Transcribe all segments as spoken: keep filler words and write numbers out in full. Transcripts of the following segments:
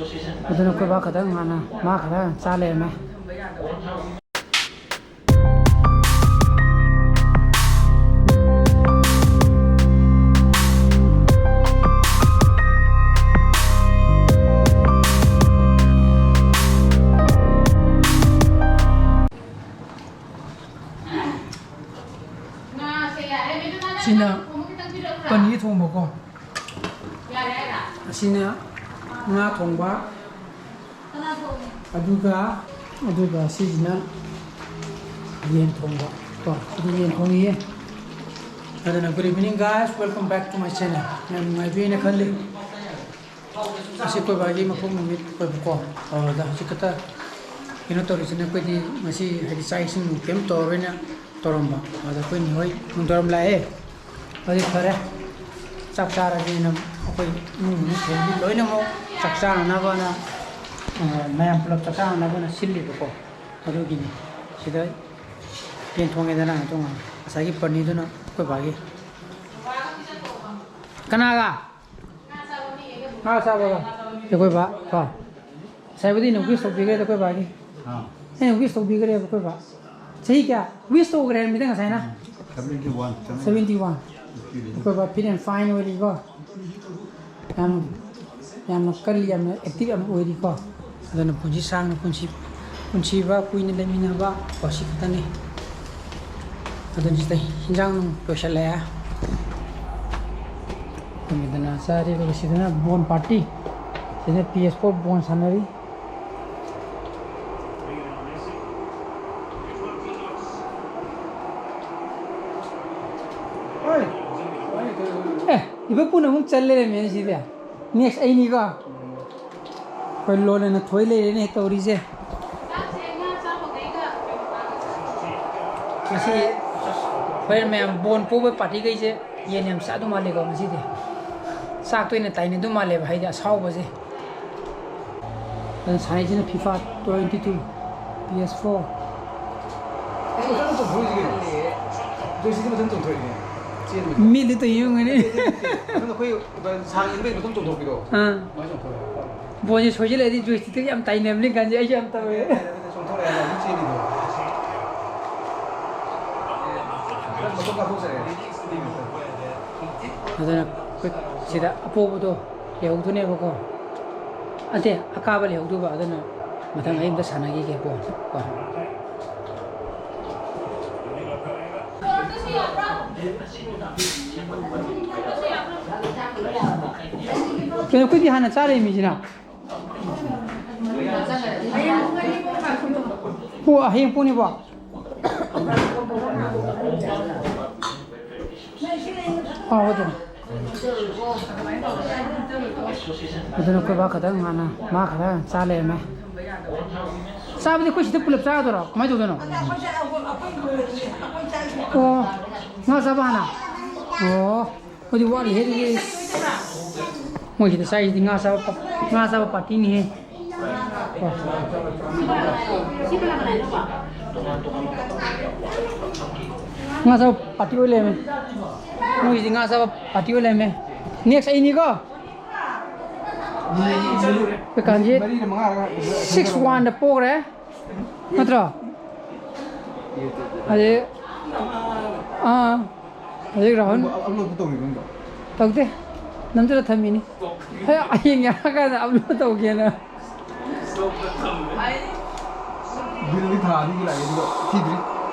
ꯑꯗꯨꯅ ꯑꯩꯈꯣꯏ ꯕꯥ ꯈꯛꯇꯪ ꯍꯥꯟꯅ, ꯃꯥ ꯈꯛꯇꯪ ꯆꯥ ꯂꯩꯔꯝꯃꯦ꯫ ꯁꯤꯅ ꯄꯅꯤꯔ ꯊꯣꯡꯕꯀꯣ, ꯑꯁꯤꯅ ꯉꯥ ꯊꯣꯡꯕ, ꯑꯗꯨꯒ, ꯑꯗꯨꯒ ꯁꯤꯁꯤꯅ ꯌꯦꯟ ꯊꯣꯡꯕ ꯀꯣ, ꯑꯗꯨ ꯌꯦꯟ ꯊꯣꯡꯉꯤꯌꯦ꯫ ꯑꯗꯨꯅ, good evening guys, welcome back to my channel. ꯌꯥꯝ ꯅꯨꯡꯉꯥꯏꯕꯤꯅ ꯈꯜꯂꯤ꯫ ꯑꯁꯤ ꯑꯩꯈꯣꯏ ꯕꯥꯒꯤ ꯃꯄꯣꯛ ꯅꯨꯃꯤꯠ ꯑꯣꯏꯕꯀꯣ, ꯑꯗꯨꯗ ꯍꯧꯖꯤꯛ ꯈꯛꯇ ꯀꯩꯅꯣ ꯇꯧꯔꯤꯁꯤꯅ, ꯑꯩꯈꯣꯏꯗꯤ ꯉꯁꯤ ꯍꯥꯏꯗꯤ ꯆꯥꯛ ꯏꯁꯤꯡ ꯀꯩꯝ ꯇꯧꯔꯔꯣꯏꯅ ꯇꯧꯔꯝꯕ, ꯑꯗ ꯑꯩꯈꯣꯏ ꯅꯦ ꯍꯣꯏ ꯅꯨꯡꯗꯥꯡꯋꯥꯏꯔꯝ ꯂꯥꯛꯑꯦ꯫ ꯑꯗꯨꯗꯤ ꯐꯔꯦ, ꯆꯥꯛ ꯆꯥꯔꯒꯦꯅ ꯑꯩꯈꯣꯏ ꯏꯃꯨꯡ ꯃꯅꯨꯡ family ꯂꯣꯏꯅꯃꯛ ꯆꯥꯛ ꯆꯥꯅꯅꯕꯅ, ꯑ, ꯃꯌꯥꯝ ꯄꯨꯂꯞ ꯆꯥꯛ ꯆꯥꯅꯅꯕꯅ ꯁꯤꯜꯂꯤꯕꯀꯣ꯫ ꯑꯗꯨꯒꯤꯅꯤ꯫ ꯁꯤꯗ ꯌꯦꯟ ꯊꯣꯡꯉꯦꯗꯅ, ꯇꯣꯉꯥꯟꯅ ꯉꯁꯥꯏꯒꯤ ꯄꯅꯤꯔꯗꯨꯅ ꯑꯩꯈꯣꯏ ꯕꯥꯒꯤ꯫ ꯀꯅꯥꯒ? ꯉꯥ ꯆꯥꯕꯒ꯫ ꯑꯩꯈꯣꯏ ꯕꯥ ꯀꯣ꯫ ꯉꯁꯥꯏꯕꯨꯗꯤ ꯑꯩꯅ wish ꯇꯧꯕꯤꯈ꯭ꯔꯦꯗ ꯑꯩꯈꯣꯏ ꯕꯥꯒꯤ꯫ ꯑꯥ꯫ ꯑꯩꯅ wish ꯇꯧꯕꯤꯈ꯭ꯔꯦꯕ ꯑꯩꯈꯣꯏ ꯕꯥ꯫ ꯆꯍꯤ ꯀꯌꯥ wish ꯇꯧꯈ꯭ꯔꯦ ꯍꯥꯏꯔꯝꯃꯤꯗ ꯉꯁꯥꯏꯅ? Seventy one꯫ Seventy one꯫ ꯑꯩꯈꯣꯏ ꯕꯥ fit and fine ꯑꯣꯏꯔꯤꯀꯣ꯫ ꯌꯥꯝ, ꯌꯥꯝꯅ ꯀꯜꯂꯤ, ꯌꯥꯝꯅ active ꯌꯥꯝ ꯑꯣꯏꯔꯤꯀꯣ꯫ ꯑꯗꯨꯅ ꯄꯨꯟꯁꯤ ꯁꯥꯡꯅ ꯄꯨꯟꯁꯤ, ꯄꯨꯟꯁꯤꯕ ꯀꯨꯏꯅ ꯂꯩꯃꯤꯟꯅꯕ ꯀꯣ, ꯁꯤ ꯈꯛꯇꯅꯤ꯫ ꯑꯗꯨꯅ ꯁꯤꯗ ꯍꯤꯟꯖꯥꯡ ꯅꯨꯡ ꯂꯣꯏꯁꯜꯂꯛꯑꯦ꯫ ꯑꯗꯨꯗꯅ ꯆꯥꯔꯦ, ꯑꯗꯨꯒ ꯁꯤꯗꯅ bone party, ꯁꯤꯗꯅ PS four bone ꯁꯥꯟꯅꯔꯤ꯫ ꯑꯦ, ꯂꯤꯚꯔꯄꯨꯜꯅ ꯑꯃꯨꯛ ꯆꯜ ꯂꯩꯔꯝꯃꯦꯅꯦ ꯁꯤꯗꯤ꯫ Next ꯑꯩꯅꯤꯀꯣ꯫ ꯑꯩꯈꯣꯏ ꯂꯣꯟꯅ ꯊꯣꯏ ꯂꯩꯔꯦꯅꯦ ꯇꯧꯔꯤꯁꯦ꯫ ꯉꯁꯤ ꯍꯣꯔꯦꯟ ꯃꯌꯥꯝ bone ꯄꯣꯕ party ꯈꯩꯁꯦ ꯌꯦꯟ ꯌꯥꯝ ꯆꯥꯗꯧ ꯃꯥꯜꯂꯦꯀꯣ ꯉꯁꯤꯗꯤ꯫ ꯆꯥꯛꯇ ꯑꯣꯏꯅ ꯇꯥꯏꯅꯗꯧ ꯃꯥꯜꯂꯦꯕ, ꯍꯥꯏꯗꯤ ꯑꯁꯥꯎꯕꯁꯦ꯫ ꯑꯗꯨꯅ ꯁꯥꯟꯅꯩꯁꯤꯅ FIFA twenty two, PS four꯫ ꯑꯩ ꯃꯊꯟꯇ ꯆꯣꯡꯊꯣꯛꯏꯁꯤ ꯀꯩꯅꯣ? ꯖꯣꯏꯁꯤꯗꯤ ꯃꯊꯟꯇ ꯆꯣꯡꯊꯣꯛꯏꯅꯦ꯫ ꯆꯦꯟꯕꯗꯤ꯫ ꯃꯤꯠꯇ ꯌꯦꯡꯉꯨꯅꯦ꯫ ꯅꯠꯇꯦ, ꯅꯠꯇꯦ, ꯅꯠꯇꯦ꯫ ꯃꯊꯟꯇ ꯑꯩꯈꯣꯏ ꯁꯥꯡ ꯏꯟꯕꯩ ꯃꯊꯟꯇ ꯆꯣꯡꯊꯣꯛꯄꯤꯗꯣ꯫ ꯑꯥ꯫ ꯑꯗꯨꯃꯥꯏꯅ ꯆꯣꯡꯊꯣꯛꯑꯦ꯫ ꯕꯣꯜꯁꯦ ꯁꯣꯏꯖꯤꯜꯂꯛꯑꯗꯤ ꯖꯣꯏꯁꯇꯤꯛꯇꯒ ꯌꯥꯝ ꯇꯥꯏꯅꯕꯅꯤ ꯀꯥꯟꯁꯦ ꯑꯩꯁꯨ ꯌꯥꯝ ꯇꯧꯋꯦ꯫ ꯑꯗꯨꯅ ꯑꯩꯈꯣꯏ ꯁꯤꯗ ꯑꯄꯣꯕꯗꯣ ꯂꯩꯍꯧꯗꯣꯏꯅꯦꯕꯀꯣ꯫ ꯑꯇꯦ, ꯑꯀꯥꯕ ꯂꯩꯍꯧꯗꯣꯏꯕ꯫ ꯑꯗꯨꯅ ꯃꯊꯪ ꯑꯩ ꯑꯝꯇ ꯁꯥꯟꯅꯈꯤꯒꯦ ꯕꯣꯜ ꯀꯣ꯫ ꯀꯩꯅꯣ, ꯑꯩꯈꯣꯏꯗꯤ ꯍꯥꯟꯅ ꯆꯥꯔꯛꯏ ꯃꯤꯁꯤꯅ꯫ ꯑꯣ, ꯍꯌꯦꯡ ꯄꯨꯡꯅꯤꯕꯣ꯫ ꯍꯥꯎꯕ ꯑꯗꯨꯝ꯫ ꯑꯗꯨꯅ ꯑꯩꯈꯣꯏ ꯕꯥ ꯈꯛꯇꯪ ꯃꯥꯅ, ꯃꯥ ꯈꯛꯇꯪ ꯆꯥ ꯂꯩꯔꯝꯃꯦ꯫ ꯆꯥꯕꯗꯤ ꯑꯩꯈꯣꯏ ꯁꯤꯗ ꯄꯨꯂꯞ ꯆꯥꯗꯣꯏꯔꯣ? ꯀꯃꯥꯏꯅ ꯇꯧꯗꯣꯏꯅꯣ? ꯑꯣ, ꯉꯥ ꯆꯥꯕ ꯍꯥꯟꯅ? ꯑꯣ꯫ ꯍꯧꯖꯤꯛ ꯋꯥꯠꯂꯤꯍꯦ ꯑꯗꯨꯗꯤ꯫ ꯃꯣꯏꯁꯤꯗ ꯆꯥꯏꯁꯤꯗꯤ ꯉꯥ ꯆꯥꯕ ꯄ-, ꯉꯥ ꯆꯥꯕ ꯄꯥꯔꯇꯤꯅꯤꯍꯦ꯫ ꯀꯣ꯫ ꯉꯥ ꯆꯥꯕ ꯄꯥꯔꯇꯤ ꯑꯣꯏ ꯂꯩꯔꯝꯃꯦ꯫ ꯃꯣꯏꯁꯤꯗꯤ ꯉꯥ ꯆꯥꯕ ꯄꯥꯔꯇꯤ ꯑꯣꯏ ꯂꯩꯔꯝꯃꯦ꯫ Next ꯑꯩꯅꯤꯀꯣ꯫ ꯀꯥꯟꯁꯤ ꯃꯔꯤꯔ ꯃꯉꯥꯔ six one ꯗ ꯄꯣꯈ꯭ꯔꯦ꯫ ꯅꯠꯇ꯭ꯔꯣ? ꯑꯗꯩ, ꯑꯥ, ꯍꯧꯖꯤꯛ ꯔꯥꯍꯨꯜ꯫ ꯑꯞꯂꯣꯗ ꯇꯧꯈꯤꯕ ꯅꯠꯇ꯭ꯔꯣ? ꯇꯧꯗꯦ꯫ ꯅꯝꯗꯨꯅ ꯊꯝꯃꯤꯅꯤ꯫ ꯍꯦ, ꯍꯌꯦꯡ ꯌꯥꯔꯀꯥꯟꯗ ꯑꯞꯂꯣꯗ ꯇꯧꯒꯦꯅ꯫ ꯕꯤꯜꯗꯤ ꯊꯥ ꯑꯅꯤꯒꯤ ꯂꯥꯛꯑꯦ, ꯑꯗꯨꯒ ꯊꯤꯗ꯭ꯔꯤ꯫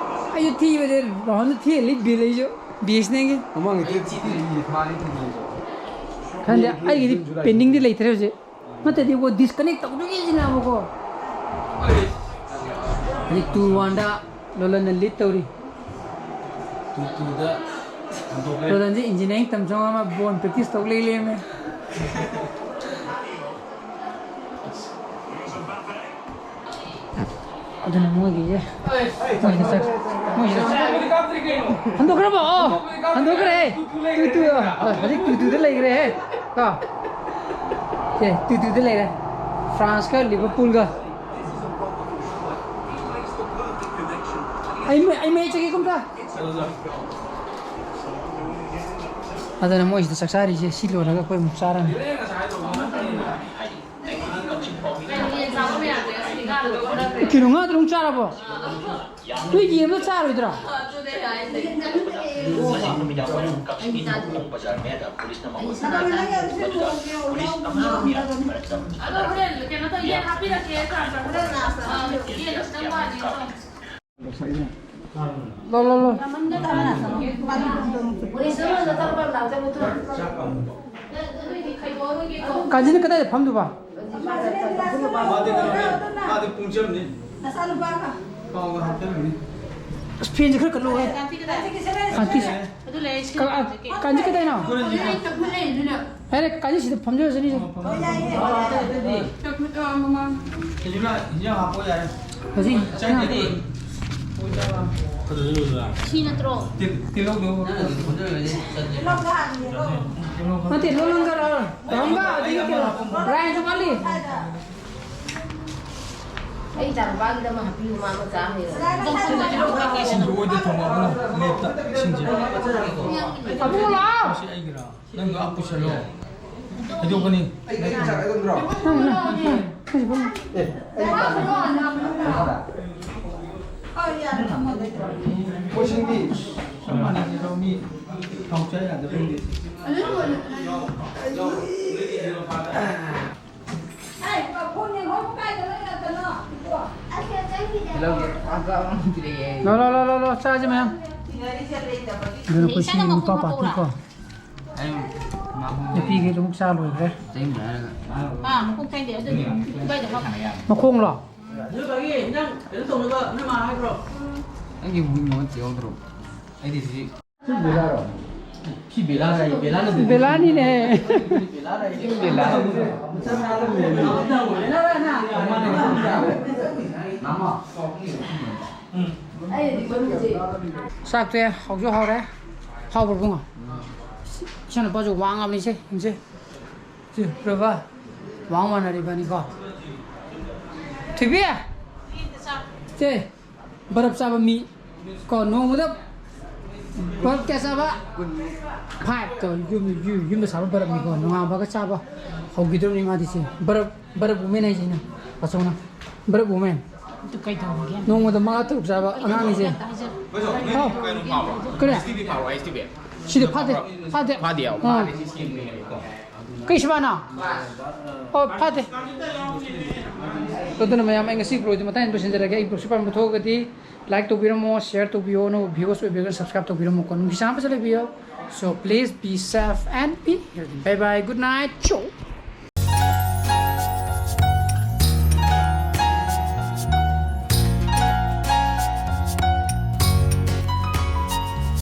ꯑꯩꯁꯨ ꯊꯤꯕꯁꯦ ꯔꯥꯍꯨꯜꯅ ꯊꯤꯍꯜꯂꯤ ꯕꯤꯜ ꯑꯩꯁꯨ꯫ BSNL ꯒꯤ꯫ ꯃꯃꯥꯡꯒꯤ ꯊꯤ-, ꯊꯤꯗ꯭ꯔꯤ, ꯊꯥ ꯑꯅꯤ ꯊꯤꯗ꯭ꯔꯤ꯫ ꯈꯪꯗꯦ, ꯑꯩꯒꯤꯗꯤ ꯖꯨꯟ, ꯖꯨꯂꯥꯏ꯫ Pending ꯗꯤ ꯂꯩꯇ꯭ꯔꯦ ꯍꯧꯖꯤꯛ꯫ ꯅꯠꯇ꯭ꯔꯗꯤ ꯀꯣ disconnect ꯇꯧꯗꯣꯏꯒꯤꯁꯤꯅꯕꯀꯣ꯫ ꯍꯧꯖꯤꯛ two one ꯗ ꯂꯣꯂꯟꯅ lead ꯇꯧꯔꯤ꯫ Two two ꯗ ꯍꯟꯗꯣꯛꯈ꯭ꯔꯦ꯫ ꯂꯣꯂꯟꯁꯦ engineering ꯇꯝ ꯆꯪꯉ ꯑꯃ ꯕꯣꯜ practice ꯇꯧ ꯂꯩ ꯂꯩꯔꯝꯃꯦ꯫ ꯑꯗꯨꯅ ꯃꯣꯏꯒꯤꯁꯦ, ꯃꯣꯏꯁꯤꯗ ꯆꯠ-, ꯃꯣꯏꯁꯤꯗ ꯆꯠ-, ꯍꯟꯗꯣꯛꯈ꯭ꯔꯕꯣ? ꯑꯣ, ꯍꯟꯗꯣꯛꯈ꯭ꯔꯦ꯫ Two two, ꯑ, ꯍꯧꯖꯤꯛ two two ꯗ ꯂꯩꯈ꯭ꯔꯦꯍꯦ꯫ ꯀꯣ? ꯁꯦ, two two ꯗ ꯂꯩꯔꯦ꯫ France ꯀ Liverpool ꯒ꯫ ꯑꯩ ꯃꯩ, ꯑꯩ ꯃꯩ ꯆꯠꯀꯦ ꯀꯨꯝꯊ꯫ ꯑꯗꯨꯅ ꯃꯣꯏꯁꯤꯗ ꯆꯥꯛ ꯆꯥꯔꯤꯁꯦ ꯁꯤ ꯂꯣꯏꯔꯒ ꯑꯩꯈꯣꯏ ꯑꯃꯨꯛ ꯆꯥꯔꯅꯤ꯫ ꯀꯩꯅꯣ, ꯉꯥ ꯇꯔꯨꯛ ꯆꯥꯔꯕꯣ? ꯅꯣꯏ ꯌꯦꯟꯗꯣ ꯆꯥꯔꯣꯏꯗ꯭ꯔꯣ? ꯉꯁꯤ ꯅꯨꯃꯤꯗꯥꯡ ꯋꯥꯏꯔꯝ ꯀꯛꯆꯤꯡꯒꯤ ꯅꯣꯡꯄꯣꯛ ꯕꯖꯥꯔ ꯃꯌꯥꯗ ꯄꯨꯂꯤꯁꯅ ꯃꯉꯣꯟꯗ ꯃꯗꯨꯗ ꯄꯨꯂꯤꯁ ꯑꯃꯁꯨꯡ ꯃꯤꯌꯥꯝꯒꯤ ꯃꯔꯛꯇ ꯑꯗꯣ ꯍꯣꯔꯦꯟ ꯀꯩꯅꯣ ꯇꯧ, ꯌꯦꯟ ꯍꯥꯞꯄꯤꯔꯛꯀꯦ, ꯆꯥ ꯆꯥ꯫ ꯑꯥ, ꯌꯦꯟꯗꯣ ꯈꯤꯇꯪ ꯋꯥꯠꯂꯤ꯫ ꯂꯣ, ꯂꯣ, ꯂꯣ꯫ ꯄꯨꯂꯤꯁ ꯑꯃꯗ ꯇꯔꯨꯛ ꯂꯥꯎ ꯆꯠꯂꯨ ꯇꯨ꯫ ꯀꯥꯖꯤꯅ ꯀꯗꯥꯏꯗ ꯐꯝꯗꯨꯕ? ꯃꯥꯗꯤ ꯀꯩꯅꯣꯅꯦ, ꯃꯥꯗꯤ ꯄꯨꯡꯖꯝꯅꯤ꯫ ꯅꯆꯥꯅꯨꯄꯥꯒ꯫ ꯈꯥꯎꯒ ꯍꯥꯞꯆꯜꯂꯨꯅꯤ꯫ ꯑꯁ, ꯐꯦꯟꯁꯦ ꯈꯔ ꯀꯜꯂꯣꯍꯦ꯫ ꯀꯥꯟꯇꯤꯁꯦ꯫ ꯑꯗꯨ ꯂꯩ, ꯁꯤ ꯀ-, ꯀꯥꯟꯇꯤ ꯀꯗꯥꯏꯅꯣ? ꯍꯥꯏꯔꯦ, ꯀꯥꯟꯇꯤ ꯁꯤꯗ ꯐꯝꯖꯔꯁꯅꯤ꯫ ꯑꯣ, ꯌꯥꯏꯌꯦ꯫ ꯁꯤꯁꯤꯅ ꯍꯤꯟꯖꯥꯡ ꯍꯥꯞꯄꯣ ꯌꯥꯔꯦ꯫ ꯍꯧꯖꯤꯛ ꯆꯥꯏꯗꯦ꯫ ꯁꯤ ꯅꯠꯇ꯭ꯔꯣ? ꯇꯤꯜ-, ꯇꯤꯜꯍꯧꯗꯣ꯫ ꯇꯤꯜꯍꯧꯗꯣ ꯍꯥꯟꯅ ꯌꯦꯡꯉꯣ꯫ ꯅꯠꯇꯦ, ꯂꯣ ꯂꯪꯒꯔ, ꯂꯪꯒ, ꯑꯗꯒꯤ ꯀꯩꯅꯣ, ꯔꯥꯏꯁ ꯑꯣꯟꯂꯤ꯫ ꯑꯩ ꯏꯆꯥꯅꯨꯄꯥꯒꯤꯗꯃꯛ ꯍꯥꯞꯄꯤꯌꯨ, ꯃꯥ ꯃꯆꯥ ꯑꯃ ꯂꯩꯔꯦ꯫ ꯁꯤꯡꯖꯨ ꯑꯣꯏꯗ ꯊꯣꯡꯉꯛꯑꯣ, ꯂꯦꯞꯇ, ꯏꯁꯤꯡꯁꯦ꯫ ꯑꯕꯨꯡꯉꯣ ꯂꯥꯛꯑꯣ꯫ ꯁꯤ ꯑꯩꯒꯤꯔꯥ? ꯅꯪꯗꯣ ꯑꯥ ꯄꯨꯁꯜꯂꯣ꯫ ꯍꯩꯗꯣꯛꯀꯅꯤ꯫ ꯑꯩ, ꯑꯩ ꯆꯥꯛ ꯑꯗꯨꯝ ꯗ꯭ꯔꯣ? ꯅꯪ, ꯅꯪ, ꯅꯪ, ꯅꯪ, ꯅꯪ꯫ ꯑꯦ, ꯑꯩ ꯄꯥꯝꯃꯤ꯫ ꯀꯣꯏꯁꯤꯡꯗꯤ? ꯆꯞ ꯃꯥꯟꯅꯩ, ꯃꯤ ꯊꯥꯎ ꯆꯥ ꯌꯥꯗꯕꯩꯅꯦ꯫ ꯂꯧꯒꯦ꯫ ꯂꯥꯛ, ꯂꯥꯛ, ꯂꯥꯛ, ꯂꯥꯛ, ꯂꯥꯛ, ꯆꯥꯁꯦ ꯃꯌꯥꯝ꯫ ꯑꯗꯨꯅ ꯑꯩꯈꯣꯏ ꯁꯤꯒꯤ ꯅꯨꯄꯥ ꯄꯥꯔꯇꯤꯀꯣ꯫ ꯑꯩ ꯃꯥꯕꯨ ꯅꯨꯄꯤꯒꯤ ꯑꯗꯨꯝ ꯆꯥ ꯂꯣꯏꯈ꯭ꯔꯦ꯫ ꯆꯩꯅ ꯍꯥꯏꯔꯒ꯫ ꯑꯥ, ꯃꯈꯣꯡ ꯆꯩꯗꯦ, ꯑꯗꯨꯗꯤ ꯏꯕꯥꯏꯗ ꯍꯥꯞꯄꯣ꯫ ꯃꯈꯣꯡꯂꯣ? ꯑꯗꯨ ꯕꯥꯒꯤ ꯏꯟꯖꯥꯡ ꯀꯩꯅꯣ ꯇꯧꯅꯕ ꯅꯣꯏ ꯃꯥ ꯍꯥꯏꯕ꯭ꯔꯣ? ꯑꯩꯒꯤ ꯃꯨꯛ ꯃꯉꯣꯟ ꯆꯦꯍꯧꯗ꯭ꯔꯣ? ꯑꯩꯗꯤ ꯁꯤ ꯁꯤ ꯕꯦꯂꯥꯔꯣ? ꯁꯤ ꯕꯦꯂꯥꯔꯥ? ꯕꯦꯂꯥꯅ ꯕꯦꯂꯥꯅꯤꯅꯦ꯫ ꯕꯦꯂꯥꯔꯥ? ꯁꯤ ꯕꯦꯂꯥ꯫ ꯕꯦꯂꯥꯔꯥ? ꯆꯥꯛꯁꯦ ꯍꯥꯎꯁꯨ ꯍꯥꯎꯔꯦ꯫ ꯍꯥꯎꯕ꯭ꯔꯣ ꯕꯨꯡꯉꯣ? ꯏꯆꯥ ꯅꯨꯄꯥꯁꯨ ꯋꯥꯡꯉꯕꯅꯤꯁꯦ, ꯌꯦꯡꯁꯦ꯫ ꯁꯤ ꯄ꯭ꯔꯚꯥ, ꯋꯥꯡ ꯃꯥꯟꯅꯔꯤꯕꯅꯤꯀꯣ꯫ ꯊꯣꯏꯕꯤ! ꯁꯦ, ꯕꯔꯞ ꯆꯥꯕ ꯃꯤ ꯀꯣ, ꯅꯣꯡꯃꯗ ꯕꯔꯞ ꯀꯌꯥ ꯆꯥꯕ? Five ꯇꯣ, ꯌꯨꯝ, ꯌꯨꯝ, ꯌꯨꯝꯗ ꯁꯥꯕ ꯕꯔꯞꯅꯤꯀꯣ, ꯅꯣꯡꯉꯥꯟꯕꯒ ꯆꯥꯕ ꯍꯧꯈꯤꯗ꯭ꯔꯕꯅꯤ ꯃꯥꯗꯤ꯫ ꯁꯦ, ꯕꯔꯞ, ꯕꯔꯞ ꯋꯨꯃꯦꯟ ꯍꯥꯏꯁꯤꯅ, ꯑꯆꯧꯅ꯫ Number of women. ꯑꯗꯨ ꯀꯩꯗꯧꯔꯒꯦ? ꯅꯣꯡꯃꯗ ꯃꯉꯥ ꯇꯔꯨꯛ ꯆꯥꯕ ꯑꯉꯥꯡꯅꯤꯁꯦ꯫ ꯍꯥꯏꯖ- ꯍꯥꯎ꯫ ꯀꯩꯅꯣ ꯐꯥꯕ꯭ꯔꯣ? ꯀꯔꯤ? ꯑꯦꯁ ꯇꯤ ꯚꯤ ꯐꯥꯕ꯭ꯔꯣ? ꯑꯦꯁ ꯇꯤ ꯚꯤ? ꯁꯤꯗꯤ ꯐꯥꯗꯦ꯫ ꯐꯥꯗꯦ꯫ ꯐꯥꯗꯦ ꯌꯥꯎ꯫ ꯑꯥ꯫ ꯀꯩ ꯁꯤꯕꯥꯅ? ꯑꯣ, ꯐꯥꯗꯦ꯫ ꯑꯗꯨꯅ ꯃꯌꯥꯝ, ꯑꯩ ꯉꯁꯤ ꯕ꯭ꯂꯣꯒꯁꯤ ꯃꯇꯥꯡ ꯂꯣꯏꯁꯤꯟꯖꯔꯒꯦ꯫ ꯑꯩ ꯕ꯭ꯂꯣꯒꯁꯤ ꯄꯥꯝꯕ ꯊꯣꯛꯑꯒꯗꯤ like ꯇꯧꯕꯤꯔꯝꯃꯣ, share ꯇꯧꯕꯤꯌꯣ, ꯅꯣ viewers ꯑꯣꯏꯕꯤꯔꯒꯅ subscribe ꯇꯧꯕꯤꯔꯝꯃꯣꯀꯣ꯫ ꯅꯨꯡꯁꯤ ꯆꯥꯟꯅꯕꯁꯨ ꯂꯩꯕꯤꯌꯣ꯫ So please be safe and be healthy. Bye bye. Good night. Ciao.